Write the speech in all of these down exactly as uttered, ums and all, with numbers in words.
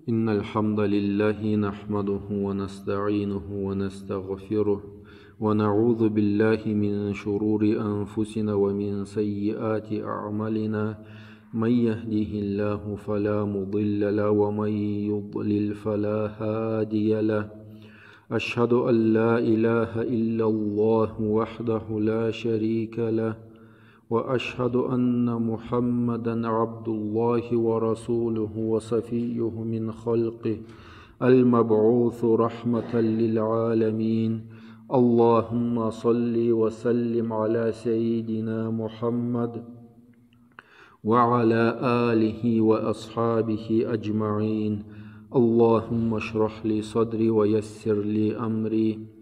إن الحمد لله نحمده ونستعينه ونستغفره، ونعوذ بالله من شرور أنفسنا ومن سيئات أعمالنا. من يهده الله فلا مضل له، ومن يضلل فلا هادي له. أشهد أن لا إله إلا الله وحده لا شريك له، وأشهد أن محمدا عبد الله ورسوله وصفيه من خلقه المبعوث رحمة للعالمين. اللهم صل وسلم على سيدنا محمد وعلى آله وأصحابه أجمعين. اللهم اشرح لي صدري ويسر لي أمري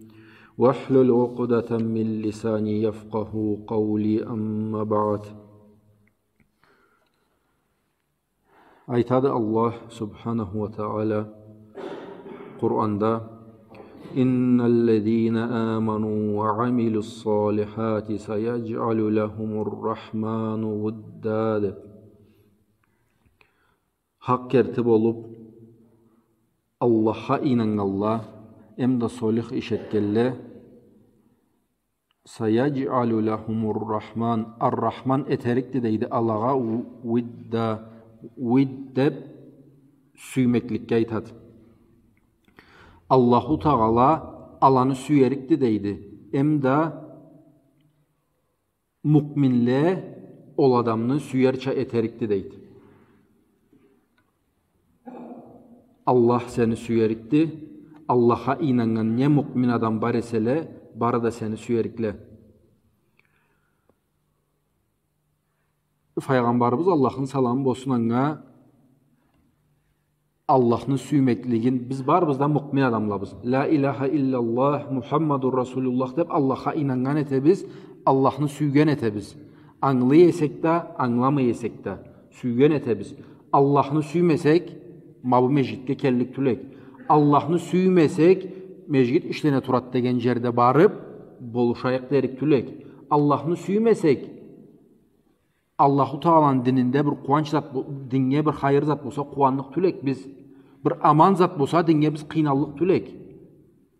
واحلل عقدة من لساني يفقهوا قولي. أما بعد. Айтады Аллах субханаху ва тагъала Къуранда: إن الذين آمنوا وعملوا الصالحات سيجعل لهم الرحمن ودا, деп. Хакъ керти болуп, Аллахха ийнаннганла, эмда солих иш этгенле, سيجعل لهم الرحمن, Ар-Рахман этерикди, дейди, алагъа у-, وددا, ود деп сюймекликге айтады. Аллаху Тагъала аланы сюерикди, дейди. Эмда муъминле ол адамны сюерча этерикди, дейди. Аллах сени сюерикди, Аллахха ийнаннган не муъмин адам бар эселе, бары да сени сюерикле. Файгъамбарыбыз, Аллахны саламы болсун анга, Аллахны сюймеклигин, биз барыбыз да муъмин адамлабыз. Ля иляха илляллах, Мухаммадур Расулуллах деп Аллахха ийнаннган этебиз, Аллахны сюйген этебиз. Ангылай эсек да, ангыламай эсек да, сюйген этебиз. Аллахны сюймесек, ма бу межгитге келлик тюл эдик. Аллахны сюймесек, межгит ишлене турады деген жерде барып, болушайыкъ дерик тюл эдик. Аллахны сюймесек, Аллаху Тагъаланы дининде бир къууанч зат бо-, динге бир хайыр зат болса, къууанныкъ тюл эдик биз. Бир аман зат болса, динге биз къыйналлыкъ тюл эдик.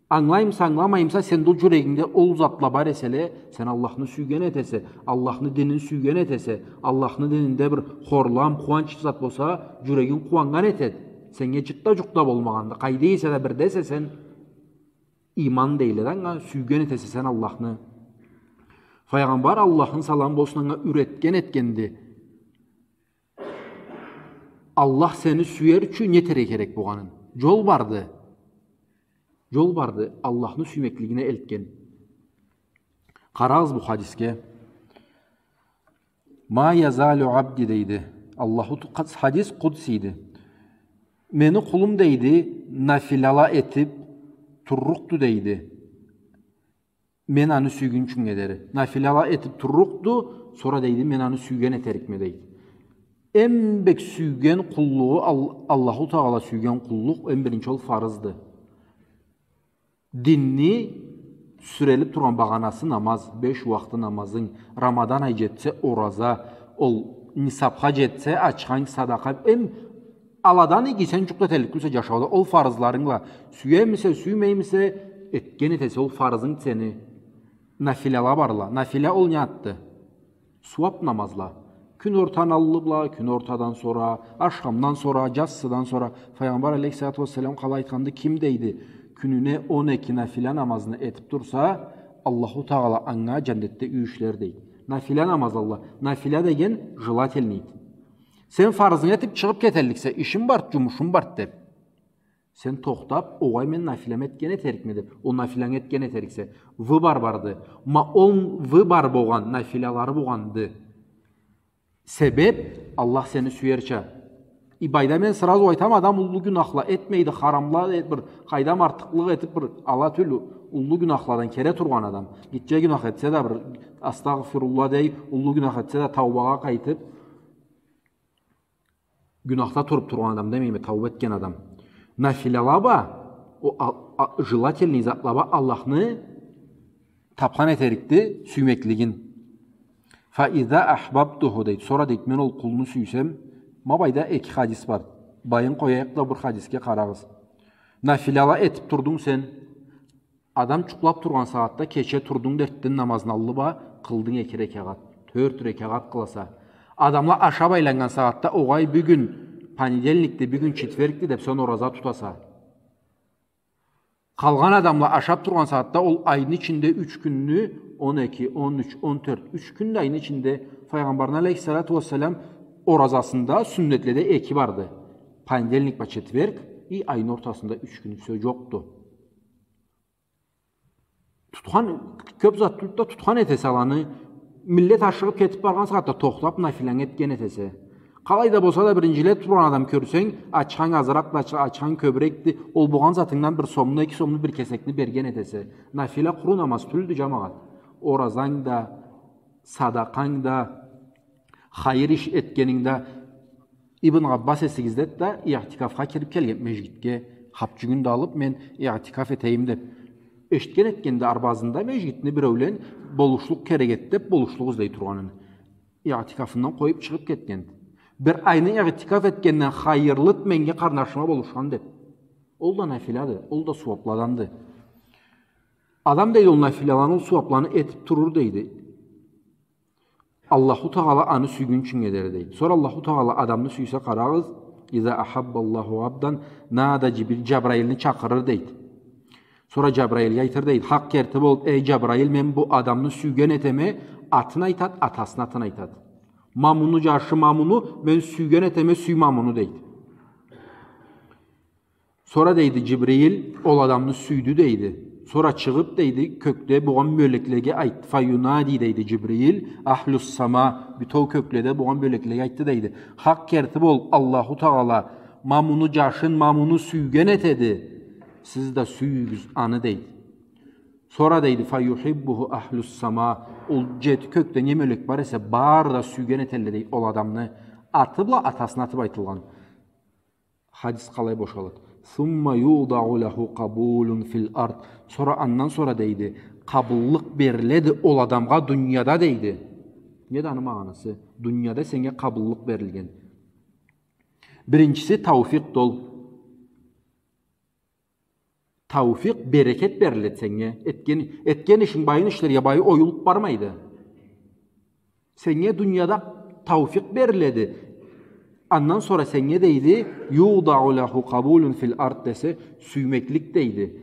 Ангылаймыса, ангыламаймыса, сенде ол жюрегингде ол затла бар эселе, сен Аллахны сюйген этесе, Аллахны динин сюйген этесе, Аллахны дининде бир хорлам, къууанч зат болса, жюрегинг къууаннган этеди. Сеннге жукъ да, жукъ да болмагъанды. Къайда эсе да, бирде эсе сен, иман дейле да анга, сюйген этесе сен Аллахны. Файгъамбар, Аллахны саламы болсун анга, юйретген этгенди. Аллах сени сюер ючюн не этерге керек болгъанын. Жол барды. Жол барды, Аллахны сюймеклигине элтген. Къарагъыз бу хадисге. ما يزال عبدي, дейди. Аллаху Т-, хадис къудсийди. Мени къулум, дейди, нафилала этип туррукъду, дейди, мен аны сюйгюнчюнге дери. Нафилала этип туррукъду, сора, дейди, мен аны сюйген этерикме, дейди. Эм бек сюйген къуллугъу Ал-, Аллаху Тагъала сюйген къуллукъ, эм биринчи, ол фарызды. Динни сюрелип тургъан багъанасы намаз, беш ууахты намазынг, Рамадан ай жетсе ораза, ол нисапха жетсе ачханг садакъа, эм аладан иги сен жукъ да этерлик тюлсе жашауда, ол фарызларынгла, сюемисе, сюймеймисе, этген этесе, ол фарызынг сени. Нафилала барла. Нафила ол не затды? Сууап намазла. Кюн ортаны аллы бла, кюн ортадан сора, ашхамдан сора, жассыдан сора. Файгъамбар алейхиссалату уассалам къалай айтханды, ким, дейди, кюнюне он эки нафила намазны этип турса, Аллаху Тагъала анга жаннетде юй ишлер, дейди. Нафила намаз, Аллах. Нафила деген желательныйды. Сен фарызынгы этип чыгъып кетерликсе, ишим барды, жумушум барды деп. Сен тохтап, огъай, мен нафилямы этген этерикме деп, ол нафилангы этген этериксе, выбор барды. Ма ол выбор болгъан, нафилялары болгъанды. Себеп, Аллах сени сюерча. И былайда мен сразу айтама, адам уллу гюнахла этмейди, харамла, э, бир къайдам артыкълыкъ этип, бир ала тюл, уллу гюнахладан кере тургъан адам. Гитче гюнах этсе да, бир астагъфируллах дей, уллу гюнах этсе да, таубагъа къайтып, гюнахда туруп тургъан адам демейме, тауба этген адам. Нафилала ба, о, а, а, желательный затла ба Аллахны тапхан этерикди сюймеклигин. فإذا أحببته, дейди. Сора, дейди, мен ол къулну сюйсем, ма былайда эки хадис бар. Байын къояйыкъ да, бир хадисге къарагъыз. Нафилала этип турдунг сен. Адам джукълап тургъан сагъатда кече турдунг да, эртден намазны аллы бла къылдынг эки рекагъат, тёрт рекагъат къыласа. Адамла ашап айланнган сагъатда, огъай, бюгюн понедельникди, бюгюн четвергди деп, сен ораза тутаса. Къалгъан адамла ашап тургъан сагъатда, ол айны ичинде юч кюнню, он эки, он юч, он тёрт, юч кюн да айны ичинде Файгъамбарны алейхиссалату уассалам оразасында сюннетледе эки барды. Понедельник бла четверг, и айны ортасында юч кюн, всё, джокъду. Тутхан, кёп зат тутуп да тутхан этесе аланы, миллет ашыгъып кетип баргъан сагъатда тохтап, нафиланы этген этесе. Къалай да болса да, биринчилей тургъан адам кёрсенг, ачхан азыракъды, ач-, ачхан кёбюрекди, ол болгъан затынгдан бир сомну, эки сомну, бир кесекни берген этесе. Нафила къуру намаз тюлдю, джамагъат. Оразанг да, садакъанг да, хайыр иш этгенинг да. Ибн Аббас эсигизде да, иътикафха кирип келген межгитге, хапчюгюн да алып, мен иътикаф этейим деп. Эшитген этгенди арбазында межгитни биреулен, болушлукъ керек эди деп, болушлукъ излей тургъанын. Иътикафындан къоюп чыгъып кетгенди. Бир айны иътикаф этгенден хайырлыды меннге къарнашыма болушхан деп. Ол да нафилады, ол да сууапладанды. Адам, дейди, ол нафилаланы, ол сууапланы этип турур, дейди. Аллаху Тагъала аны сюйгюнчюнге дери, дейди. Сора Аллаху Тагъала адамны сюйсе, къарагъыз, «Иза ахабба Аллаху абдан, нада Джибрил», Джабраилни чакъырыр, дейди. Сора Джабраилге айтыр, дейди. Хакъ керти болуп, эй, Джабраил, мен бу адамны сюйген этеме, атын айтад, атасыны атын айтад. Ма муну джашы, ма муну, мен сюйген этеме, сюй ма муну, дейди. Сора, дейди, Джибрил ол адамны сюйдю, дейди. Сора чыгъып, дейди, кёкде болгъан мёлеклеге айтды. «Фаюнади», дейди, Джибрил, «ахлюс сама», бютеу кёкледе болгъан мёлеклеге айтды, дейди. Хакъ керти болуп, Аллаху Тагъала ма муну джашын, ма муну сюйген этеди. Сиз да сюйюгюз аны, дейди. Сора, дейди, «фаюхиббуху ахлюс сама». Ол джети кёкде не мёлек бар эсе, бары да сюйген этелле, дейди, ол адамны. Аты бла атасыны аты бла айтылгъан. Хадис къалай бошалады? «Сумма юдаъу лаху къабулун фил ард». Сора, андан сора, дейди, къабыллыкъ бериледи ол адамгъа дунияда, дейди. Неди аны магъанасы? Дунияда сеннге къабыллыкъ берилген. Биринчиси, тауфикъ да ол. Тауфикъ, берекет бериледи сеннге. Этген, этген ишинг, байын ишлерге, байы оюлуп бармайды. Сеннге дунияда тауфикъ бериледи. Андан сора сеннге, дейди, «юдаъу лаху къабулун фил ард» десе, сюймеклик, дейди.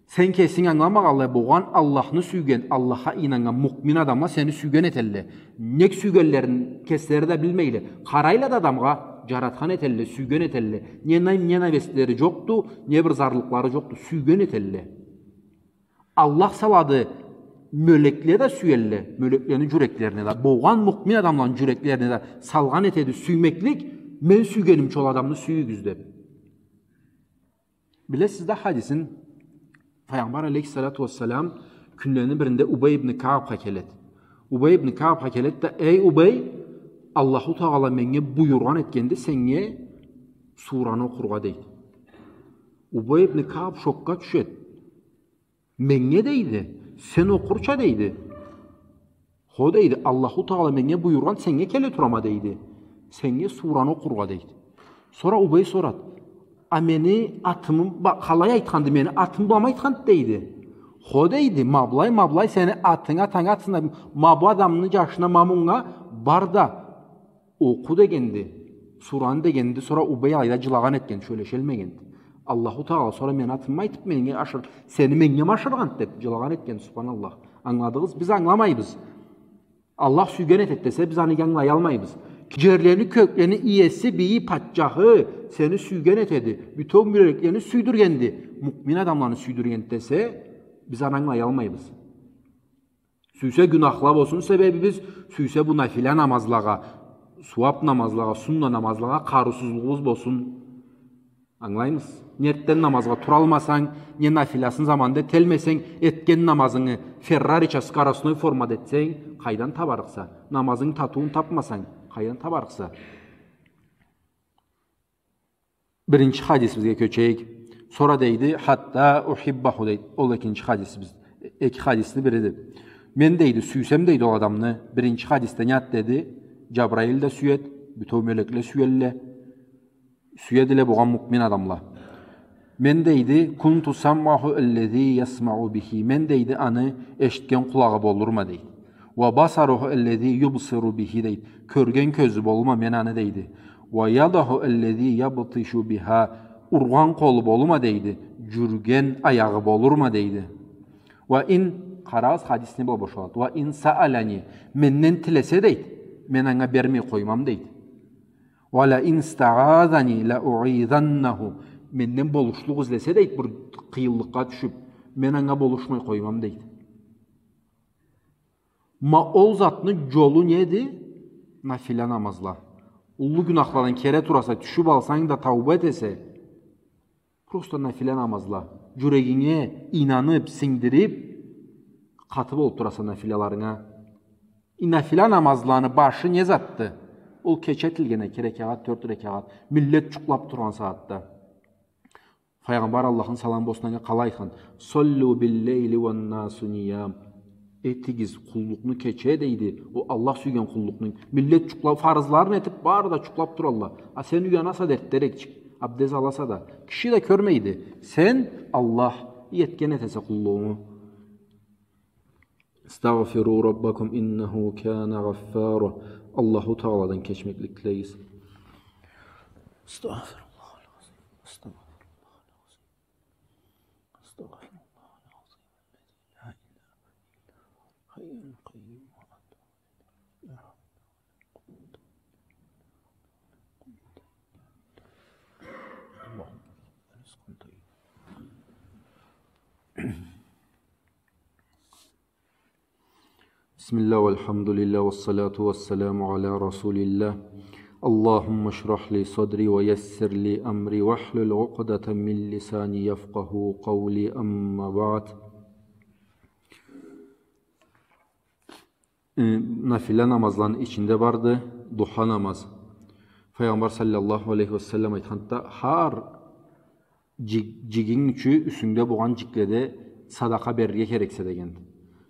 Сен кесинг ангыламагъанлай, болгъан Аллахны сюйген, Аллахха ийнаннган муъмин адамла сени сюйген этелле. Нек сюйгенлерин кеслери да билмейле. Къарайла да адамгъа, джаратхан этелле, сюйген этелле. Не на-, не ненавистлери джокъду, не бир зарлыкълары джокъду, сюйген этелле. Аллах салады, мёлекле да сюелле, мёлеклени джюреклерине да, болгъан муъмин адамланы джюреклерине да салгъан этеди сюймеклик, мен сюйгенимча ол адамны сюйюгюз деп. Билесиз да хадисин, Файгъамбар алейхиссалату уассалам кюнлени биринде Убай ибн Каабха келеди. Убай ибн Каабха келеди да, «Эй, Убай, Аллаху Тагъала меннге буюргъан этгенди сеннге сураны окъургъа», дейди. Убай ибн Кааб шокга тюшеди. «Меннге?» дейди. «Сен окъурча?» дейди. «Хо», дейди, «Аллаху Тагъала меннге буюргъан, сеннге келе турама», дейди. «Сеннге сураны окъургъа», дейди. Сора Убай сорады: «А мени атымы ба-, къалай айтханды, мени атымы быламы айтханды?» дейди. «Хо», дейди, «ма былай, ма былай сени атынг, атанг атында, ма бу адамны джашына, ма мунга бар да окъу» дегенди, сураны дегенди. Сора Убай алайда джылагъан этген, сёлешелмегенди. «Аллаху Тагъала сора мени атымы айтып, меннге ашыр-, сени меннге ашыргъанды?» деп джылагъан этген, субханаллах. Ангыладыгъыз? Биз ангыламайбыз. Аллах сюйген этеди десе, биз аны ангылаялмайбыз. Джерлени, кёклени иеси, бийи, патчахы сени сюйген этеди. Бютеу мёлеклени сюйдюргенди. Муъмин адамланы сюйдюргенди десе, биз аны ангылаялмайбыз. Сюйсе гюнахла болсун себебибиз, сюйсе бу нафила намазлагъа, сууап намазлагъа, сунна намазлагъа къарыусузлугъубуз болсун. Ангылаймысыз? Не эртден намазгъа туралмасанг, не нафиласын заманында этелмесенг, этген намазынгы Феррарича скоростной формада этсенг, къайдан табарыкъса? Намазынгы татыуун тапмасанг, къайдан табарыкъса? Биринчи хадисибизге кёчейик. Сора дейди, «Хатта ухиббаху», дейди. Ол экинчи хадисибиз. Эки хадисни бириди. «Мен, дейди, сюйсем», дейди, «ол адамны». Биринчи хадисде не зат деди? Джабраил да сюеди, бютеу мёлекле сюелле. Сюедиле бугъа муъмин адамла. Мен, дейди, «كنت سمعه الذي يسمع به». Мен, дейди, аны эшитген къулагъы болурма, дейди. «وبصره الذي يبصر به», дейди. Кёрген кёзю болурма мен аны, дейди. «ويده التي يبطش بها». Ургъан къолу болурма, дейди. Джюрюген аягъы болурма, дейди. «وإن», къарагъыз, хадис не бла бошалады. «وإن سألني». Менден тилесе, дейди. Мен анга бермей къоймам, дейди. «ولئن استعاذني لأعيذنه». Менден болушлукъ излесе, дейди, бир къыйынлыкъгъа тюшюп, мен анга болушмай къоймам, дейди. Ма ол затны джолу неди? Нафила намазла. Уллу гюнахладан кере тураса, тюшюп алсанг да тауба этесе, просто нафила намазла. Джюрегинге ийнанып, сингдирип, къаты болуп тураса нафилаларынга. И нафила намазланы башы не затды? Ол кече этилген эки рекагъат, тёрт рекагъат. Миллет джукълап тургъан сагъатда. Файгъамбар, Аллахны саламы болсун анга, къалай айтхан? «صلوا بالليل والناس نيام». Этигиз къуллукъну кече, дейди. Ол Аллах сюйген къуллукъну. Миллет джукълап, фарызларын этип, бары да джукълап туралла. А сен уянаса да эртдерекчик. Абдез аласа да. Киши да кёрмейди. Сен Аллах этген этесе къуллугъунгу. «استغفروا ربكم إنه كان غفارا». Аллаху Тагъаладан кечмеклик тилегиз. أستغفر الله العظيم. أستغفر الله العظيم. أستغفر الله العظيم الذي لا إله إلا هو الحي القيوم وأتوب إليه. اللهم ارزقنا رزقا طيبا. بسم الله والحمد لله والصلاة والسلام على رسول الله. اللهم اشرح لي صدري ويسر لي أمري واحلل عقدة من لساني يفقهوا قولي. أما بعد. Э, нафила намазланы ичинде барды духа намаз. Файгъамбар саллаллаху алейхи ва саллам айтханды, хар джи-, джигинг ючюн юсюнгде болгъан джикледе садакъа берирге керексе дегенди.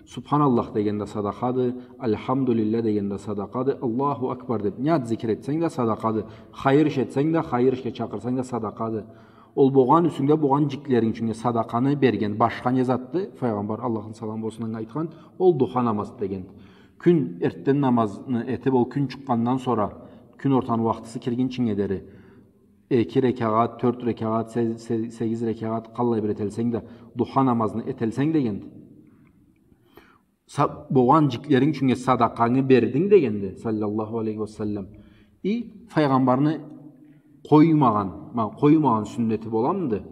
Субханаллах деген да садакъады, Альхамдулиллях деген да садакъады, Аллаху Акбар деп не зат зикир этсенг да садакъады, хайыр иш этсенг да, хайыр ишге чакъырсанг да садакъады. Ол болгъан юсюнгде болгъан джиклеринг ючюн садакъаны берген башха не затды? Файгъамбар, Аллахны саламы болсун анга, айтхан, ол духа намаз дегенди. Кюн эртден намазны этип, ол кюн чыкъгъандан сора, кюн ортаны уахтысы киргинчинге дери, эки рекагъат, тёрт рекагъат, се-, се-, сегиз рекагъат, къаллай бир этелсенг да, духа намазны этелсенг дегенди. Са-, болгъан джиклеринг ючюн садакъангы бердинг дегенди, саллаллаху алейхи ва саллам. И Файгъамбарны къоймагъан, ма, къоймагъан сюннети боламыды?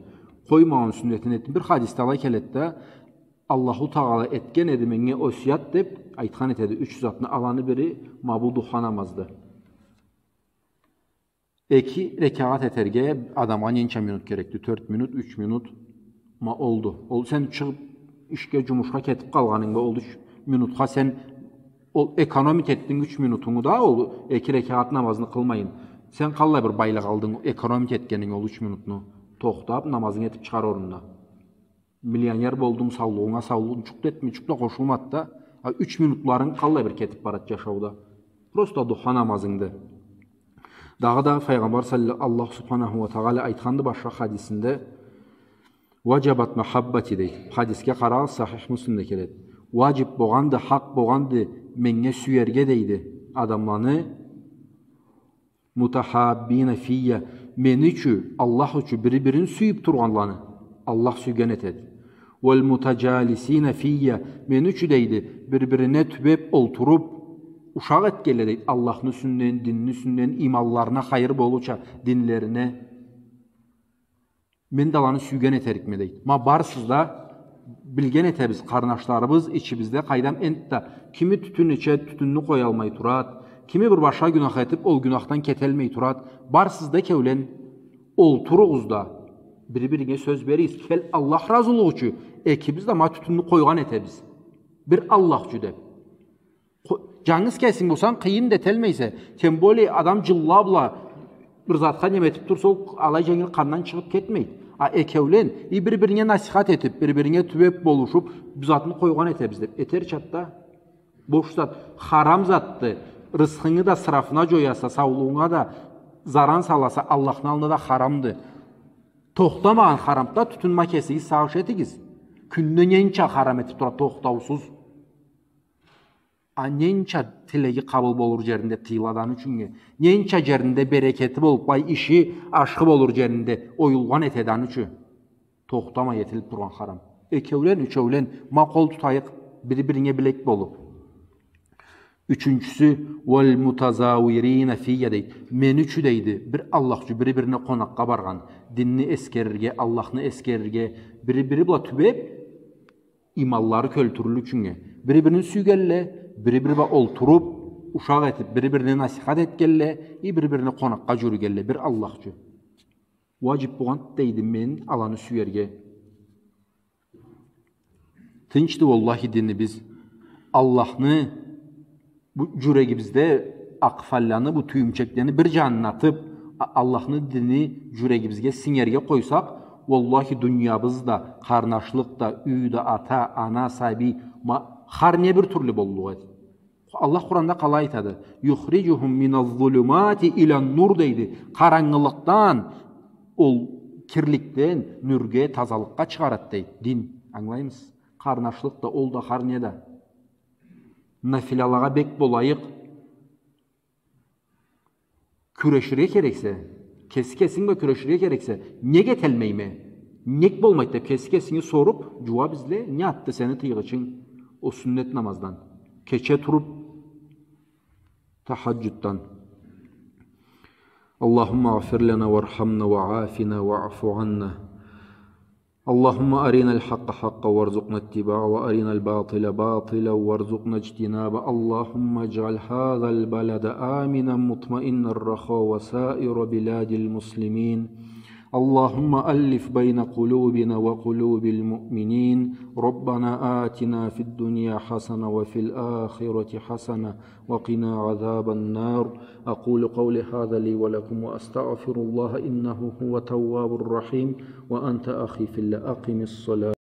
Къоймагъан сюннетин этдим. Бир хадисде алай келеди да, Аллаху Тагъала этген эди меннге осият деп айтхан этеди. Юч затны, аланы бири ма бу духа намазды. Эки рекагъат этерге адамгъа ненча минут керекди? Тёрт минут, юч минут. Ма олду. Ол сен чыгъып ишге, джумушха кетип къалгъанынгда ол юч минутха сен ол экономить этдинг юч минутунгу да, ол эки рекагъат намазны къылмайын. Сен къаллай бир байлыкъ алдынг, экономить этгенинг ол юч минутну? Тохтап, намазынгы этип чыгъар орнуна. Миллионер болдунг, саулугъунга саулукъ, джукъ да этмей, джукъ да къошулмады да. А юч минутларынг къаллай бир кетип барады джашауда. Просто духа намазынгды. Дагъыда Файгъамбар салла-, Аллах субханаху ва тагъала айтханды башха хадисинде, «وجبت محبتي», дейди. Хадисге къарагъыз, Сахих Муслимде келеди. Уаджиб болгъанды, хакъ болгъанды меннге сюерге, дейди, адамланы, «متحابين في», мени ючюн, Аллах ючюн бири-бирин сюйюп тургъанланы Аллах сюйген этеди. «والمتجالسين في», мени ючюн, дейди, бир-бирине тюбеп, олтуруп, ушакъ этгенле, дейди, Аллахны юсюнден, динни юсюнден, иманларына хайыр болурча, динлерине. Мен да аланы сюйген этерикме, дейди. Ма барысыз да билген этебиз, къарнашларыбыз ичибизде къайдам энтда. Кими тютюн иче, тютюнню къоялмай турад. Кими бир башха гюнах этип, ол гюнахдан кетелмей турад. Барысыз да экеулен олтуругъуз да, бири-биринге сёз беригиз. Кел, Аллах разылыгъы ючюн экибиз да ма тютюнню къойгъан этебиз. Бир Аллах ючюн деп. Къо-, джангыз кесинг болсанг, къыйын да этелмейсе. Тем более, адам джылла бла бир затха неме этип турса, ол алай дженгил къандан чыгъып кетмейди. А экеулен, и бир-биринге насихат этип, бир-биринге тюбеп болушуп, бу затны къойгъан этебиз деп. Этерчады да. Бош зат, харам затды. Рысхынгы да срафына джояса, саулугъунга да заран саласа, Аллахны аллында да харамды. Тохтамагъан харамда тютюн ма кесигиз сагъыш этигиз. Кюнде ненча харам этип тура тохтаусуз. А ненча тилеги къабыл болур джеринде тыйыладан ючюннге, ненча джеринде берекети болуп, бай иши ашхы болур джеринде оюлгъан этеден ючюн. Тохтамай этилип тургъан харам. Экеулен, ючеулен, ма къол тутайыкъ, бири-биринге билек болуп. Ючюнчюсю, «Валь-мутазавирина фийя», дейди. Мени ючюн, дейди, бир Аллах ючюн бири-бирине къонакъгъа баргъан, динни эсгерирге, Аллахны эсгерирге, бири-бири бла тюбеп, иманлары кёлтюрюлюр ючюннге. Бири-бирин сюйгенле, бири-бири бла олтуруп, ушакъ этип, бири-бирине насихат этгенле, и бири-бирине къонакъгъа джюрюгенле, бир Аллах ючюн. Уаджиб болгъан, дейди, мен аланы сюерге. Тынчды, уаллахи, динибиз. Аллахны бу джюрегибизде акъфалланы, бу тюйюмчеклени бир джанына атып, А-, Аллахны дини джюрегибизге сингерге къойсакъ, уаллахи, дуниябыз да, къарнашлыкъ да, юй да, ата, ана, сабий, ма-, хар не бир тюрлю боллукъ эди. Аллах Къуранда къалай айтады? «Юхриджухум миназ-зулумати илан-нур», дейди. Къарангылыкъдан, ол кирликден нюрге, тазалыкъгъа чыгъарады, дейди. Дин, ангылаймысыз? Къарнашлыкъ да, ол да, хар не да. Нафилялагъа бек болайыкъ. Кюреширге керексе, кеси кесинг бла кюреширге керексе, нек эталмайма? Нек болмайды деп кеси кесинги соруп, джууап изле, не затды сени тыйгъычынг ол сюннет намаздан? Кече туруп, тахаджуддан. اللهم اغفر لنا وارحمنا وعافنا واعف عنا. اللهم أرنا الحق حقا وارزقنا اتباعه، وأرنا الباطل باطلا وارزقنا اجتنابه. اللهم اجعل هذا البلد آمنا مطمئنا رخاء وسائر بلاد المسلمين. اللهم ألف بين قلوبنا وقلوب المؤمنين. ربنا آتنا في الدنيا حسنة وفي الآخرة حسنة وقنا عذاب النار. أقول قولي هذا لي ولكم وأستغفر الله إنه هو التواب الرحيم. وأنت أخي في الله أقم الصلاة.